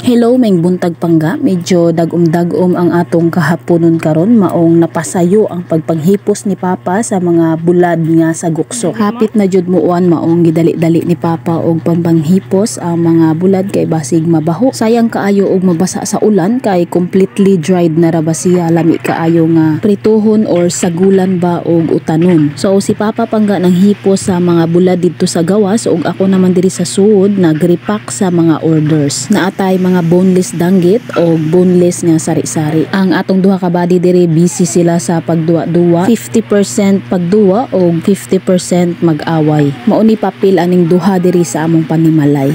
Hello, maayong buntag, pangga. Medyo dagom-dagom ang atong kahaponon karon, maong napasayo ang pagpanghipos ni Papa sa mga bulad nga sa guksok. Hapit na jud muuan, maong gidali-dali ni Papa og pampanghipos ang mga bulad kay basig mabaho. Sayang kaayo og mabasa sa ulan kay completely dried na ra ba siya, lami kaayo nga prituhon or sagulan ba og utanon. So si Papa, pangga, nang hipos sa mga bulad didto sa gawas ug ako naman diri sa suod nagrepack sa mga orders. Naatay mga boneless danggit o boneless nga sari-sari. Ang atong duha ka body diri, busy sila sa pagduwa-duwa. 50% pagduwa o 50% mag-away. Mao ni papel aning duha diri sa among panimalay.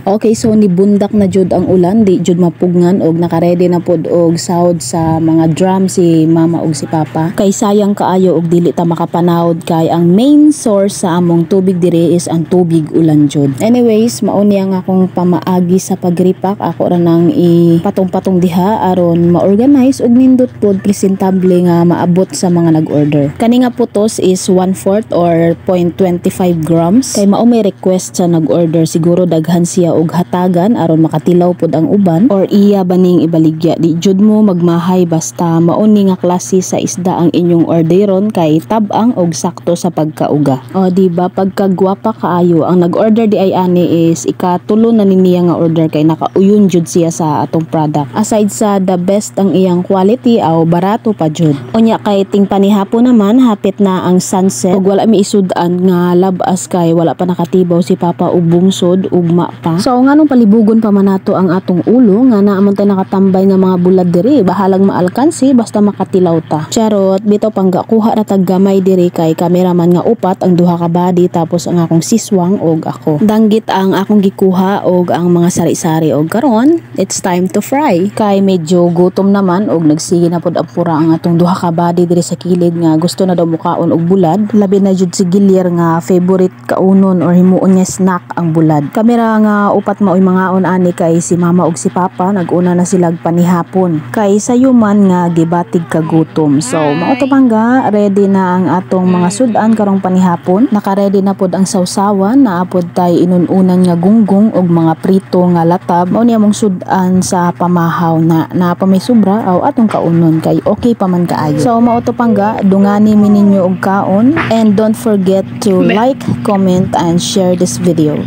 Okay, so nibundak na jud ang ulan, di jud mapugngan og nakaredy na pod og sahod sa mga drum si mama og si papa. Kay sayang kaayo og dili ta makapanawod kay ang main source sa among tubig diri is ang tubig ulan jud. Anyways, mao ni ang akong pamaagi sa pagrepack. Ako ra nang ipatong-patong diha aron ma-organize og nindot pod presentable nga maabot sa mga nag-order. Kani nga putos is 1/4 or 0.25 grams. Kay mao may request sa nag-order, siguro daghan siya og hatagan aron makatilaw pod ang uban or iya baning ibaligya. Di jud mo magmahay basta mao ni nga klase sa isda ang inyong orderon kay tab-ang og sakto sa pagkauga. O di ba pagkagwapa kaayo? Ang nag-order di ay ani is ikatulo na ni niya nga order kay nakauyon jud siya sa atong product. Aside sa the best ang iyang quality, aw barato pa jud. Unya kay ting panihapon naman, hapit na ang sunset ug wala mi isud-an nga labas kay wala pa nakatibaw si Papa ug bungsod, ugma pa. So nganong palibugon pa man nato ang atong ulo nga naa man tay nakatambay nga mga bulad diri, bahalang maalkansi basta makatilaw ta. Charot, bitaw, pangga, kuha ra tag gamay diri kay cameraman nga upat, ang duha ka body tapos ang akong siswang og ako. Danggit ang akong gikuha og ang mga sari-sari og karon it's time to fry. Kay medyo gutom naman og nagsige na pod ang pura ang atong duha ka body diri sa kilid nga gusto na daw mukaon og bulad. Labi na jud si Gilier nga favorite kaunon or himuon niya snack ang bulad. Kamera nga upat maoy mangaon ani kay si mama og si papa naguna na sila panihapon. Kay sayo man nga gibatig kagutom. So mao to, pangga, ready na ang atong mga sudan karong panihapon. Naka-ready na pod ang sawsawan, naa pod tay inununan nga gunggong og mga prito nga latab. Mao ni among sudan sa pamahaw na naa pa may sobra aw atong kaunon kay okay pa man kaayo. So mao to, pangga, dungani mi ninyo og kaon and don't forget to like, comment and share this video.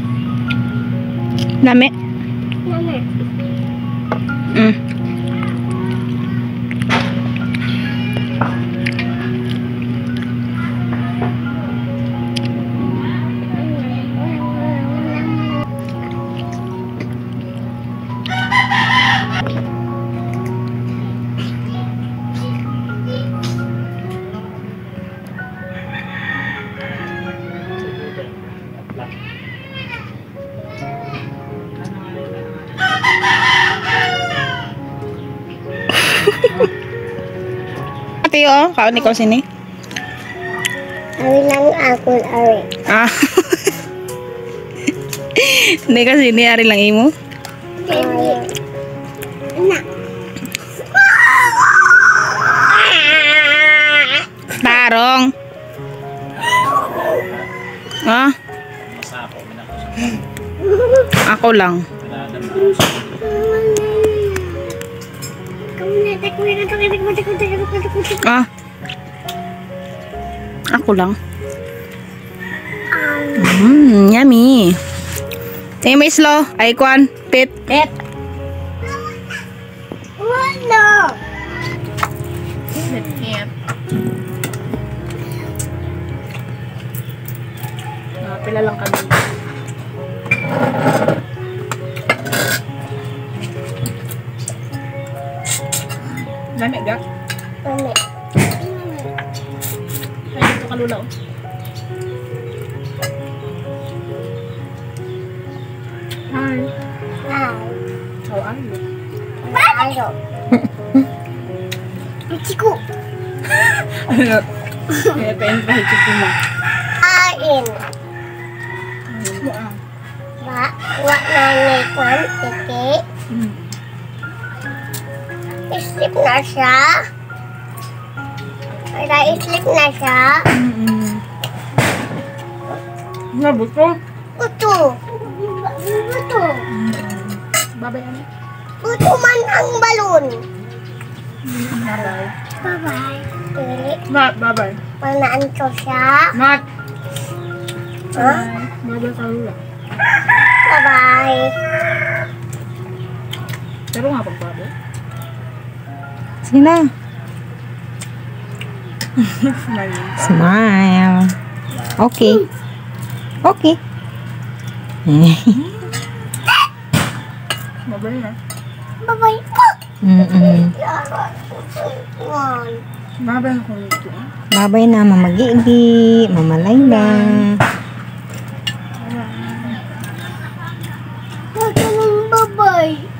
Lami. Lami. Ate, oh, kaon ikaw sini. Ari lang ako, ari. Ah. Hindi kasi sini, ari lang imo. Ari. Na. Tarong. Ah? Ako lang. Ah. Ako lang. Yummy. Eh, may slow. Ay, kwan. Pit. Pit. Wala. Ah, pila lang kami. Lami ga? Lami. Ay, dito kalula oh. Hi. Hi. How are you? Ayo. Chiku. Ano? Kaya pa invite ko mo. Ain. Ba, wa na ni kwan tiki. Sleep na siya. Wala, sleep na siya. Nga, buto. Buto. Buto. Bye-bye, ano? Buto man ang balon. Bye-bye. Bye-bye. Dili. Not, bye-bye. Manaan ko siya. Not. Ha? Bye-bye, Carla. Bye-bye. Pero nga pag-bye. Sige na. Smile. Smile. Okay. Okay. Bye-bye na. Bye-bye. One. Bye-bye ako nito. Bye-bye na, Mama Gigi, Mama Laila. Bye-bye.